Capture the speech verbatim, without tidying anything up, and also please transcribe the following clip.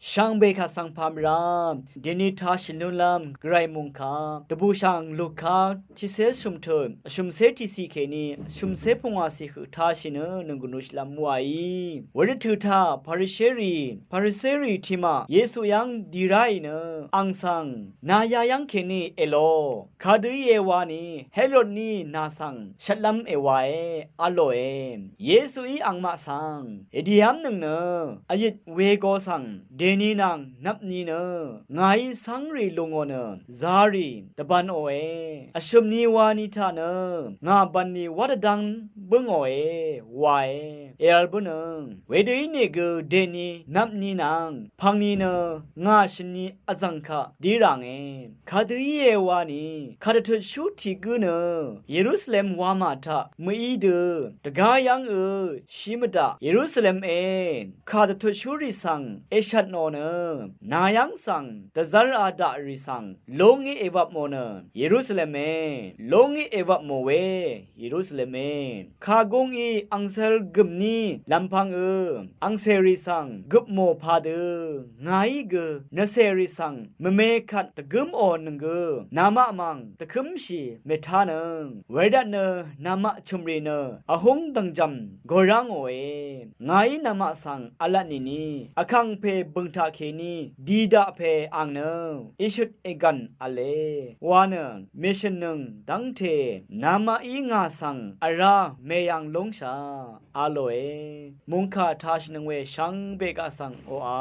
Shvngbe kaq svng pà mvrá dèní tāshì lúnlv́m gvray mòngkà dvbùshv̀ng Luka tiqcé shø̀mtut vshø̀mcé tiqciq kèní vshø̀mcé pungwàciq høq tāshì nø nònggùn rúshìlv́m wàí. Wedø tø̀ taq Pariserì, Pariserì tiqmaq Yesu yv́ng di ráì nø àng svng nàya yv́ng kèní èlò. Kadø íe wa nì Herod ní nà svng shvtlv́m èwàe v̄lòe. Yesuí angmaq svng èdìv́m nøng nø vyit wego svng dèní nvng nvpni nø ngàí cv́ngrì lù ngò nø zarì dvbvnòe. Vshø̀m ni wa ni taq nø ngà bv̀nlì wá dvdv́ng bǿngòe wàe. Èvl bǿnøng wedø ínìgø dèní nvpni nvng pv̀ngni nø ngà shø̀ni vzv̀ng kaq dí rànge. Kadø íe wa nì kà dvtutshú tiq gǿ nø Yerusalem wamà taq mø̀í dø dvgá yv́ngø shí mvdaq Yerusalem e kà dvtutshúrì svng èshvtnò nø nà yv́ng svng dvzv́r a daqrì svng lóngí èwvpmò nø Yerusalem e lóngí èwvpmò we Yerusalem e. Kagungí angsel gø̀m ní lv̀mpv̄ng ø angsèrì svng gøpmò padø ngàí gø nvcèrì svng mvme kvt dvgǿmò nøng gø namaq mv̀ng dvkǿmshì mètánøng. Wedvt nø namaq chø̀mrì nø vhúng dv̀ngjv̀m gòrá ngòe. Ngàí namaq svng v̄lvt nìni vkàngpè bø̀ng taq kèní di daq pè àng nø ìshøt ègv̀n v̄le wa nø mèshø̀nnøng dv́ngte namaqí ngà svng vrá mèyv̀ng lúngshà v̄lòe. Mòngkà tāshìnøng we shvngbe kaq svng oqà